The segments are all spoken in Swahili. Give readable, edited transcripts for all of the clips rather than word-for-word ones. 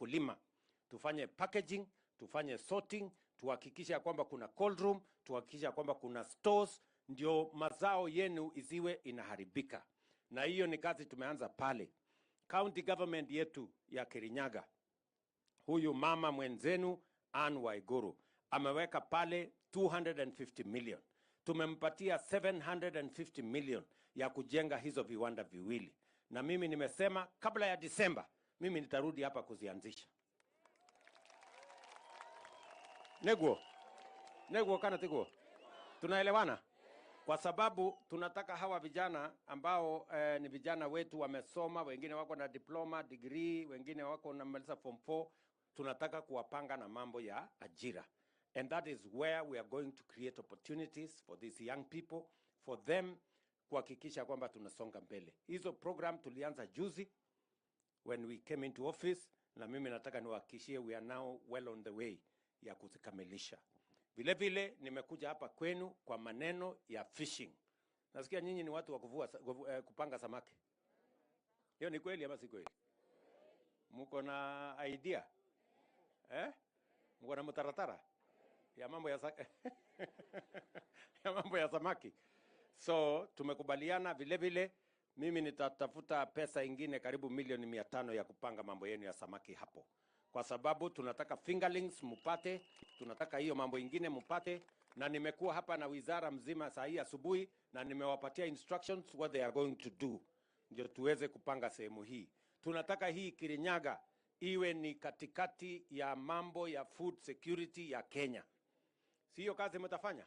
mkulima, tufanye packaging, tufanye sorting, tuhakikishe ya kwamba kuna cold room, tuhakikishe ya kwamba kuna stores, ndio mazao yenu isiwe inaharibika. Na hiyo ni kazi tumeanza pale. County government yetu ya Kirinyaga, huyu mama mwenzenu Anne Waiguru ameweka pale 250 million. Tumempatia 750 million ya kujenga hizo viwanda viwili, na mimi nimesema kabla ya Disemba mimi nitarudi hapa kuzianzisha. Neguo neguo kana tiguo, tunaelewana? Kwa sababu tunataka hawa vijana ambao ni vijana wetu wamesoma, wengine wako na diploma, degree, wengine wako na maliza form 4. Tunataka kuwapanga na mambo ya ajira, and that is where we are going to create opportunities for these young people, for them kuhakikisha kwamba tunasonga mbele. Hizo program tulianza juzi when we came into office, na mimi nataka niwahakikishie we are now well on the way ya kuzikamilisha. Vile vile nimekuja hapa kwenu kwa maneno ya fishing. Nasikia nyinyi ni watu wa kuvua, kupanga samaki. Hiyo ni kweli ama si kweli? Mko na idea eh? Mko na mtaratara ya mambo ya, ya mambo ya samaki? So tumekubaliana vile vile, mimi nitatafuta pesa ingine karibu milioni 500 ya kupanga mambo yenu ya samaki hapo, kwa sababu tunataka fingerlings mupate, tunataka hiyo mambo ingine mupate. Na nimekuwa hapa na wizara mzima saa hii asubuhi, na nimewapatia instructions what they are going to do, ndio tuweze kupanga sehemu hii. Tunataka hii Kirinyaga iwe ni katikati ya mambo ya food security ya Kenya. Si hiyo kazi mtafanya?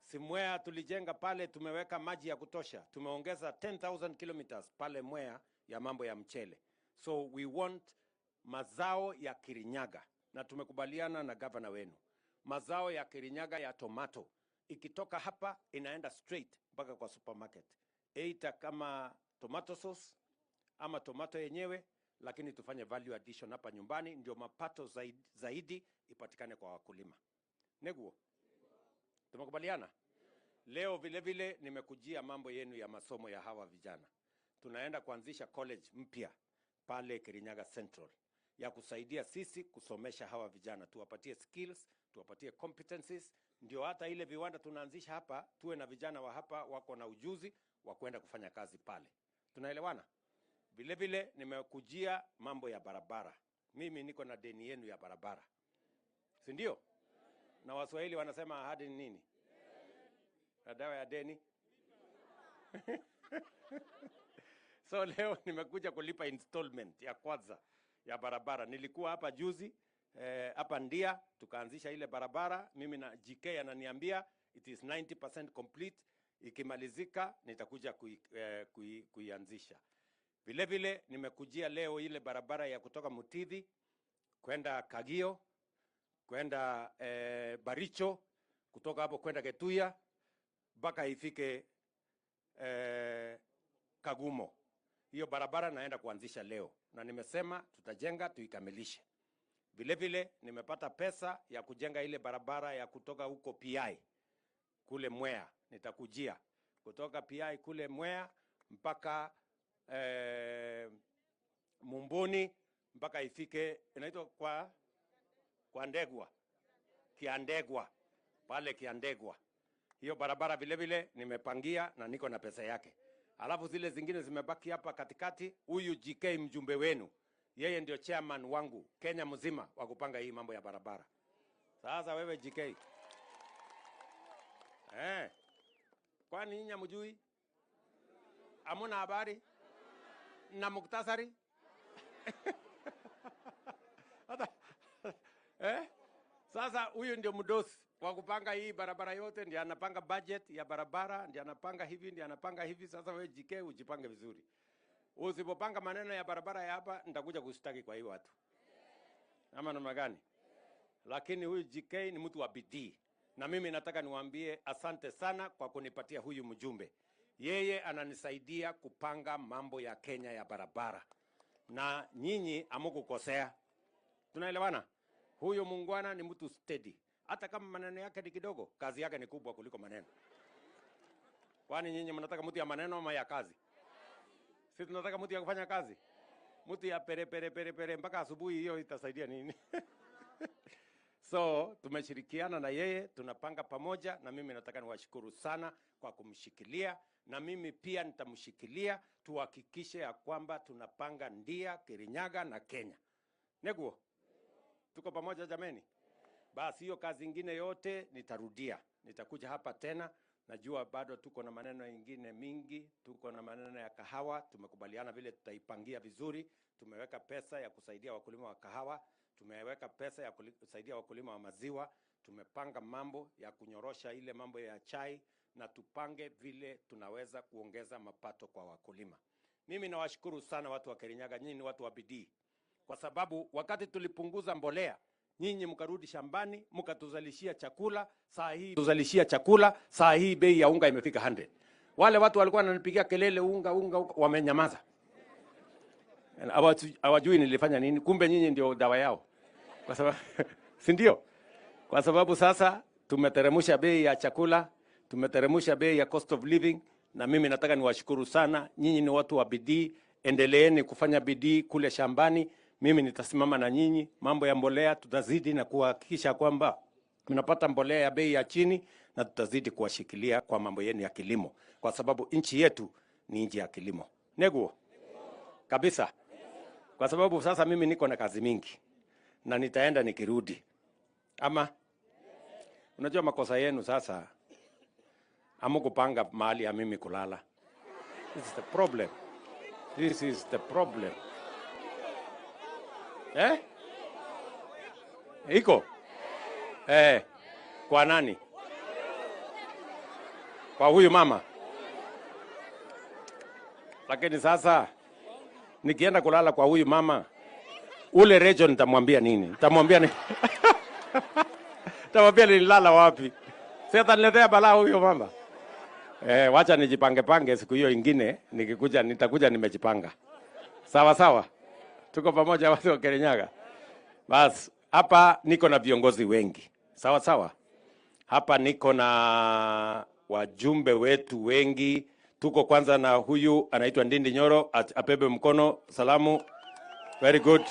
Si Mwea tulijenga pale, tumeweka maji ya kutosha, tumeongeza 10,000 kilometers pale Mwea ya mambo ya mchele. So we want mazao ya Kirinyaga, na tumekubaliana na gavana wenu, mazao ya Kirinyaga ya tomato ikitoka hapa inaenda straight mpaka kwa supermarket, either kama tomato sauce ama tomato yenyewe, lakini tufanye value addition hapa nyumbani, ndio mapato zaidi ipatikane kwa wakulima. Neguo, tumekubaliana? Leo vile vile nimekujia mambo yenu ya masomo ya hawa vijana. Tunaenda kuanzisha college mpya pale Kirinyaga Central ya kusaidia sisi kusomesha hawa vijana, tuwapatie skills, tuwapatie competencies, ndio hata ile viwanda tunaanzisha hapa tuwe na vijana wa hapa wako na ujuzi wa kwenda kufanya kazi pale. Tunaelewana? Vile vile nimekujia mambo ya barabara. Mimi niko na deni yenu ya barabara, si ndio? Na Waswahili wanasema ahadi ni nini? Na dawa ya deni. So leo nimekuja kulipa installment ya kwanza ya barabara. Nilikuwa hapa juzi hapa Ndia tukaanzisha ile barabara. Mimi na GK ananiambia it is 90% complete. Ikimalizika nitakuja kuianzisha. Vile vile nimekujia leo ile barabara ya kutoka Mutithi kwenda Kagio kwenda Baricho, kutoka hapo kwenda Ketuya mpaka ifike Kagumo. Hiyo barabara naenda kuanzisha leo, na nimesema tutajenga tuikamilishe. Vile vile nimepata pesa ya kujenga ile barabara ya kutoka huko PI kule Mwea, nitakujia kutoka PI kule Mwea mpaka Mumbuni mpaka ifike inaitwa kwa Ndegwa, Kiandegwa, pale Kiandegwa. Hiyo barabara vile vile nimepangia na niko na pesa yake. Alafu zile zingine zimebaki hapa katikati. Huyu GK mjumbe wenu, yeye ndio chairman wangu Kenya mzima wa kupanga hii mambo ya barabara. Sasa wewe GK, kwani nyinyi hamjui? Hamuna habari na muktasari? Hata Sasa huyu ndio mdosi wa kupanga hii barabara yote, ndiye anapanga budget ya barabara, ndiye anapanga hivi, ndiye anapanga hivi. Sasa wewe GK ujipange vizuri. Usipopanga maneno ya barabara ya hapa, nitakuja kushtaki kwa hii watu. Ama namna gani? Lakini huyu GK ni mtu wa bidii. Na mimi nataka niwaambie asante sana kwa kunipatia huyu mjumbe. Yeye ananisaidia kupanga mambo ya Kenya ya barabara. Na nyinyi hamukukosea. Tunaelewana? Huyu muungwana ni mtu steady. Hata kama maneno yake ni kidogo, kazi yake ni kubwa kuliko maneno. Kwani nyinyi mnataka mtu ya maneno ama ya kazi? Sisi tunataka mtu ya kufanya kazi. Mtu ya pere pere pere pere mpaka asubuhi, hiyo itasaidia nini? So tumeshirikiana na yeye, tunapanga pamoja, na mimi nataka niwashukuru sana kwa kumshikilia, na mimi pia nitamshikilia, tuhakikishe ya kwamba tunapanga Ndia, Kirinyaga na Kenya. Neguo, tuko pamoja jameni? Basi hiyo kazi ingine yote nitarudia, nitakuja hapa tena. Najua bado tuko na maneno ingine mingi, tuko na maneno ya kahawa. Tumekubaliana vile tutaipangia vizuri. Tumeweka pesa ya kusaidia wakulima wa kahawa, tumeweka pesa ya kusaidia wakulima wa maziwa, tumepanga mambo ya kunyorosha ile mambo ya chai, na tupange vile tunaweza kuongeza mapato kwa wakulima. Mimi nawashukuru sana watu wa Kirinyaga, nyinyi ni watu wa bidii, kwa sababu wakati tulipunguza mbolea nyinyi mkarudi shambani mkatuzalishia chakula. Saa hii tuzalishia chakula, saa hii bei ya unga imefika 100. Wale watu walikuwa wananipigia kelele unga unga, unga wamenyamaza, hawajui nilifanya nini. Kumbe nyinyi ndio dawa yao, kwa sababu si ndio? Kwa sababu sasa tumeteremsha bei ya chakula, tumeteremsha bei ya cost of living, na mimi nataka niwashukuru sana. Nyinyi ni watu wa bidii, endeleeni kufanya bidii kule shambani. Mimi nitasimama na nyinyi. Mambo ya mbolea tutazidi na kuhakikisha kwamba mnapata mbolea ya bei ya chini, na tutazidi kuwashikilia kwa mambo yenu ya kilimo, kwa sababu nchi yetu ni nchi ya kilimo. Neguo kabisa, kwa sababu sasa mimi niko na kazi mingi na nitaenda nikirudi. Ama unajua makosa yenu sasa, hamukupanga mahali ya mimi kulala. This is the problem. This is the problem. Eh? Iko? Eh, kwa nani? Kwa huyu mama. Lakini sasa nikienda kulala kwa huyu mama, ule Rejo nitamwambia nini? Nitamwambia ni nitamwambia nililala wapi? Si ataniletea balaa huyo mama. Eh, wacha nijipange pange siku hiyo ingine nikikuja nitakuja nimejipanga. Sawa sawa. Tuko pamoja watu wa Kirinyaga. Bas, hapa niko na viongozi wengi. Sawa sawa. Hapa niko na wajumbe wetu wengi. Tuko kwanza na huyu anaitwa Ndindi Nyoro, apebe mkono, salamu. Very good.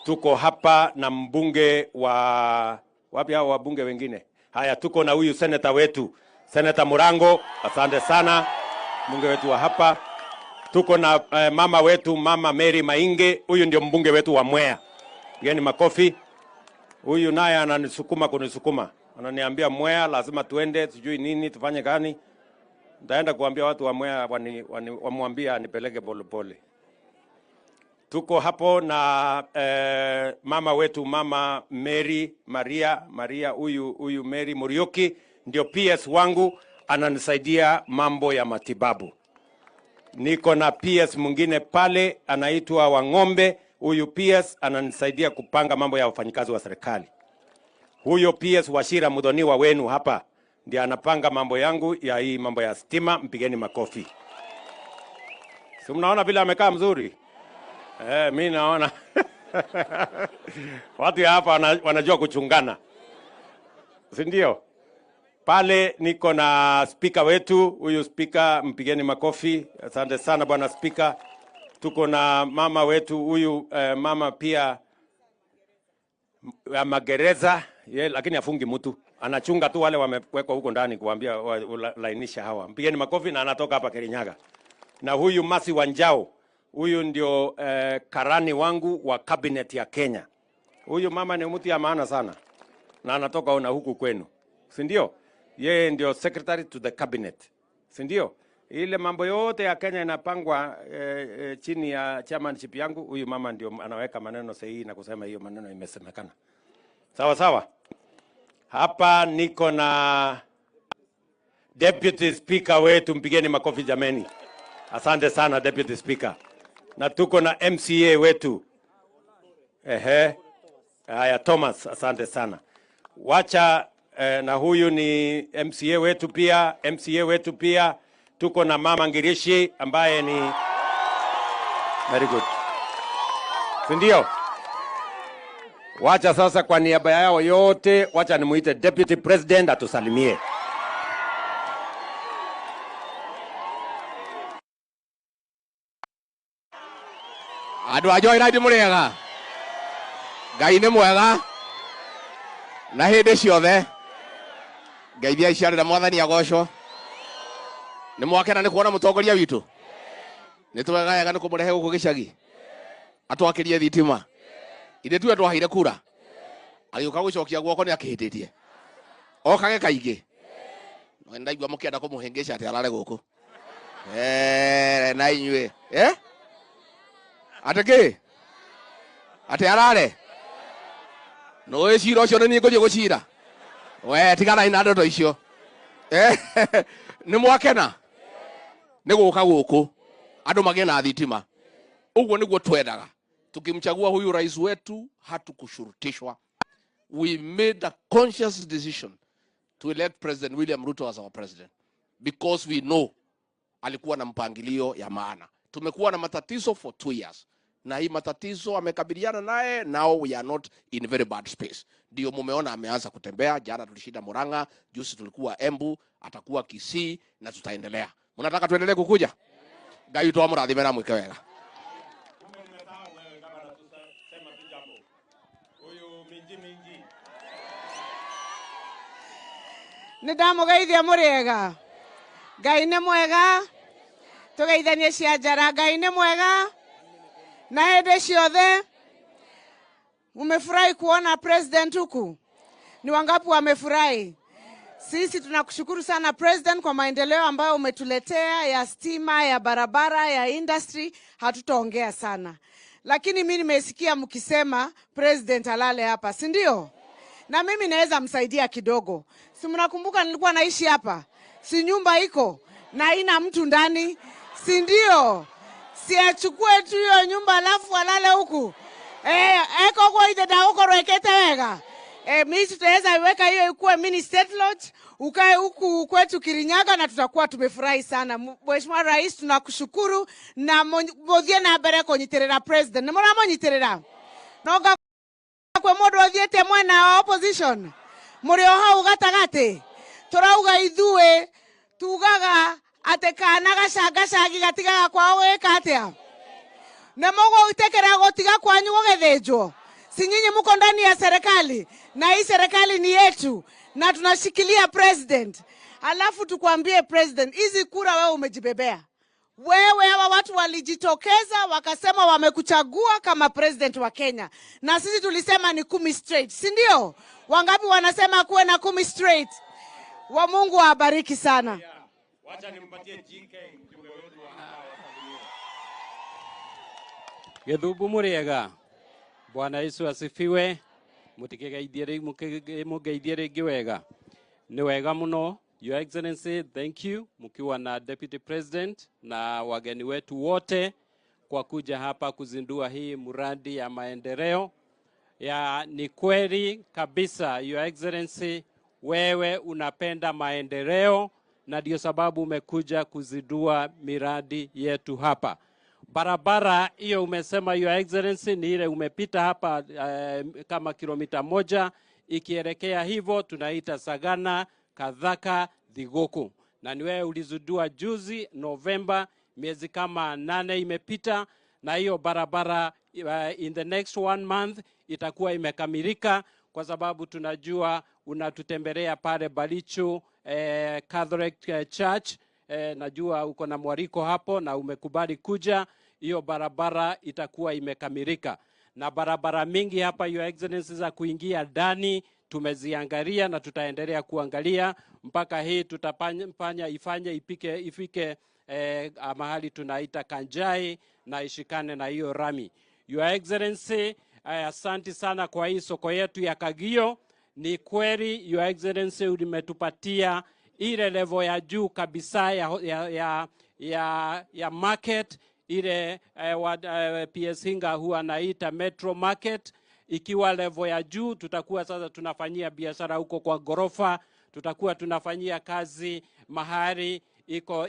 Tuko hapa na mbunge wa wapi hao wabunge wengine? Haya, tuko na huyu seneta wetu, Seneta Murango, asante sana, mbunge wetu wa hapa. Tuko na mama wetu Mama Mary Mainge, huyu ndio mbunge wetu wa Mwea. Pigeni makofi. Huyu naye ananisukuma kunisukuma, ananiambia Mwea lazima tuende, sijui nini tufanye gani. Nitaenda kuambia watu wa Mwea wamwambie anipeleke polepole. Tuko hapo na mama wetu Mama Mary Maria Maria, huyu Mary Muriuki ndio PS wangu, ananisaidia mambo ya matibabu. Niko na PS mwingine pale anaitwa Wang'ombe, huyu PS ananisaidia kupanga mambo ya wafanyikazi wa serikali. Huyo PS Wachira Muthoniwa wenu hapa ndiye anapanga mambo yangu ya hii mambo ya stima, mpigeni makofi. Si mnaona vile amekaa mzuri? Eh, mi naona watu hapa wanajua kuchungana, si ndio? Pale niko na spika wetu, huyu spika mpigeni makofi. Asante sana bwana spika. Tuko na mama wetu huyu mama pia ya magereza ye, lakini afungi mtu, anachunga tu wale wamewekwa huko ndani kuambia lainisha hawa. Mpigeni makofi, na anatoka hapa Kirinyaga. Na huyu Masi Wanjao, huyu ndio karani wangu wa cabinet ya Kenya. Huyu mama ni mtu ya maana sana na anatoka ona huku kwenu, si ndio? Yeye ndio secretary to the cabinet, si ndio? Ile mambo yote ya Kenya inapangwa chini ya chairmanship yangu. Huyu mama ndio anaweka maneno sahihi na kusema hiyo maneno imesemekana. Sawa sawa. Hapa niko na deputy speaker wetu, mpigeni makofi jameni. Asante sana deputy speaker. Na tuko na MCA wetu. Ehe. Haya Thomas, asante sana. Wacha na huyu ni MCA wetu pia, MCA wetu pia. Tuko na mama Ngirishi ambaye ni very good. Si ndio? Wacha sasa kwa niaba yao yote, wacha nimuite Deputy President atusalimie. Andũ a Joyride, mũrĩega? Ngai nĩ mwega na hĩndĩ ciothe. Ngeithia iciarĩra, Mwathani agocwo. Nĩ mwakena nĩ kuona mũtongoria witũ? Nĩ twegayaga nĩ kũmũrehe gũkũ gĩcagi atwakĩrie thitima. Ithe tuwe twaheire kura, agĩũka gũcokia guoko nĩ akĩhĩtĩtie okage kaingĩ. No ndaigua mũkĩenda kũmũhĩngĩca atĩ arare gũkũ. Na inyuĩ, eh? Atĩ kĩ? Atĩ arare? Nũĩ cira ũcio nĩ niĩ ngũthiĩ gũcira. We tiganai na ndeto icio. Nĩ mwakena nĩ gũka gũkũ andũ magĩe na thitima? Ũguo nĩguo twendaga. Tukimchagua huyu rais wetu, hatukushurutishwa. We made a conscious decision to elect President William Ruto as our president because we know alikuwa na mpangilio ya maana. Tumekuwa na matatizo for 2 years, na hii matatizo amekabiliana naye. Now we are not in very bad space. Ndio mumeona ameanza kutembea. Jana tulishinda Murang'a, juzi tulikuwa Embu, atakuwa Kisii na tutaendelea. Mnataka tuendelee kukuja? Ngai twamũrathime na mwĩke wega. Kumbe nimesahau wewe, gavana, tusema tu jambo. Huyu Minji Minji. Nĩ ndamũgeithia, mũrĩega? Ngai nĩ mwega. Tũgeithanie cia njara. Ngai nĩ mwega na hĩndĩ ciothe. Umefurahi kuona president huku? Ni wangapi wamefurahi? Sisi tunakushukuru sana, President, kwa maendeleo ambayo umetuletea ya stima, ya barabara, ya industry. Hatutaongea sana, lakini mi nimesikia mkisema president alale hapa, si ndio? Na mimi naweza msaidia kidogo. Si mnakumbuka nilikuwa naishi hapa? Si nyumba iko na ina mtu ndani, si ndio? Si achukue tu hiyo nyumba alafu alale huku. Eko kwa ithe ndagukorwo ekete wega. Mi tutaweza iweka hiyo ikuwe mini state lodge, ukae huku kwetu Kirinyaga na tutakuwa tumefurahi sana. Mheshimiwa Rais, tunakushukuru na muthie na mbere kunyitirira president. Nĩ mũramũnyitĩrĩra? No nga kwe mũndũ athiĩte mwena wa opposition, mũrĩ o hau gatagatĩ. Tũrauga ithuĩ tugaga atĩ kana gacangacagi gatigaga kwao gwĩka atĩa? Na mũgũitekera gũtiga kwanyu gũgĩthĩnjwo? Si nyinyi mko ndani ya serikali, na hii serikali ni yetu na tunashikilia president. Alafu tukwambie, President, hizi kura wewe umejibebea wewe. Hawa watu walijitokeza wakasema wamekuchagua kama president wa Kenya, na sisi tulisema ni 10 straight, si ndio? Wangapi wanasema kuwe na 10 straight? Wa Mungu awabariki sana. Wacha nimpatie GK, mjumbe wetu wa hapa, wasalimie. Gĩthumbu, mũrĩega? Bwana Yesu asifiwe. Mũtikĩgeithie mũgeithie rĩngĩ wega. Nĩ wega mũno. Your Excellency, thank you, mkiwa na Deputy President na wageni wetu wote, kwa kuja hapa kuzindua hii mradi ya maendeleo ya. Ni kweli kabisa, Your Excellency, wewe unapenda maendeleo na ndio sababu umekuja kuzindua miradi yetu hapa. Barabara hiyo umesema, Your Excellency, ni ile umepita hapa kama kilomita 1 ikielekea hivyo, tunaita Sagana Kathaka Thiguku, na ni wewe ulizindua juzi Novemba, miezi kama 8 imepita, na hiyo barabara in the next one month itakuwa imekamilika, kwa sababu tunajua unatutembelea pale Baricho Catholic Church. Najua uko na mwaliko hapo na umekubali kuja. Hiyo barabara itakuwa imekamilika, na barabara mingi hapa, Your Excellency, za kuingia ndani tumeziangalia na tutaendelea kuangalia mpaka hii tutafanya ifanye ipike ifike mahali tunaita Kanjai na ishikane na hiyo rami. Your Excellency, asante sana kwa hii soko yetu ya Kagio. Ni kweli, Your Excellency, ulimetupatia ile level ya juu kabisa ya market ile PS Hinga huwa anaita Metro Market ikiwa level ya juu. Tutakuwa sasa tunafanyia biashara huko kwa ghorofa, tutakuwa tunafanyia kazi mahali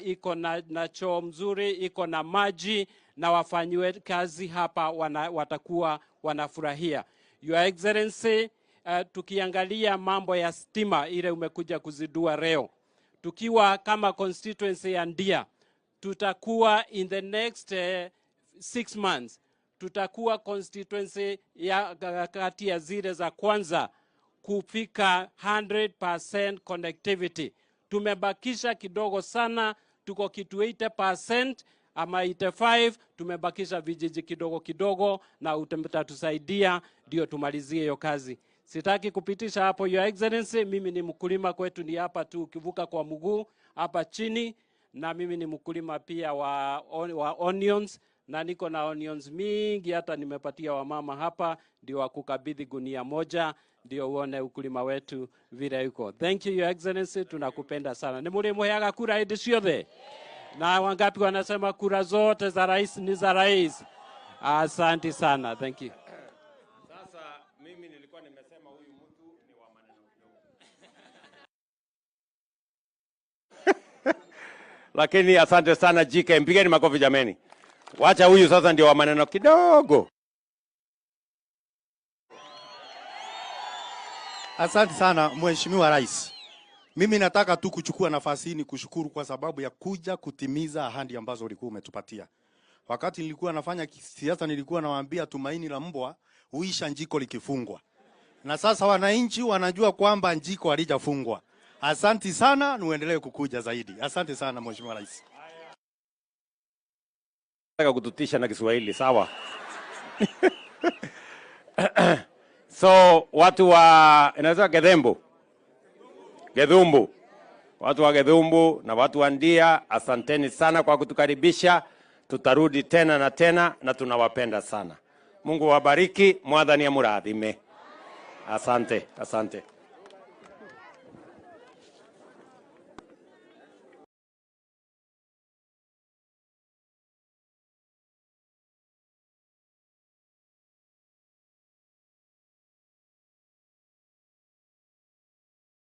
iko na choo mzuri, iko na maji na wafanyiwe kazi hapa watakuwa wanafurahia. Your Excellency, tukiangalia mambo ya stima ile umekuja kuzindua leo, tukiwa kama constituency ya Ndia, tutakuwa in the next 6 months Tutakuwa constituency ya kati ya zile za kwanza kufika 100% connectivity. Tumebakisha kidogo sana, tuko kitu 80% ama 85, tumebakisha vijiji kidogo kidogo, na utatusaidia ndio tumalizie hiyo kazi. Sitaki kupitisha hapo, Your Excellency. Mimi ni mkulima, kwetu ni hapa tu, ukivuka kwa mguu hapa chini, na mimi ni mkulima pia wa onions na niko na onions mingi, hata nimepatia wamama hapa ndio wakukabidhi gunia moja, ndio uone ukulima wetu vile yuko. Thank you, Your Excellency, tunakupenda sana. Ni mulimuheaga kura hĩndĩ ciothe? Na wangapi wanasema kura zote za rais ni za rais? Asante sana, thank you. Sasa mimi nilikuwa nimesema huyu mtu ni wa maneno kidogo, lakini asante sana GK, mpigeni makofi jameni. Wacha huyu sasa ndio wa maneno kidogo. Asante sana Mheshimiwa Rais. Mimi nataka tu kuchukua nafasi hii ni kushukuru kwa sababu ya kuja kutimiza ahadi ambazo ulikuwa umetupatia. Wakati nilikuwa nafanya siasa nilikuwa nawaambia tumaini la mbwa huisha njiko likifungwa. Na sasa wananchi wanajua kwamba njiko halijafungwa. Asante sana, niuendelee kukuja zaidi. Asante sana Mheshimiwa Rais. Nataka kututisha na Kiswahili, sawa? So watu wa inaweza Gethembu, Gethumbu, watu wa Gethumbu na watu wa Ndia, asanteni sana kwa kutukaribisha. Tutarudi tena na tena na tunawapenda sana. Mungu wabariki, mwathani amurathime. Asante, asante.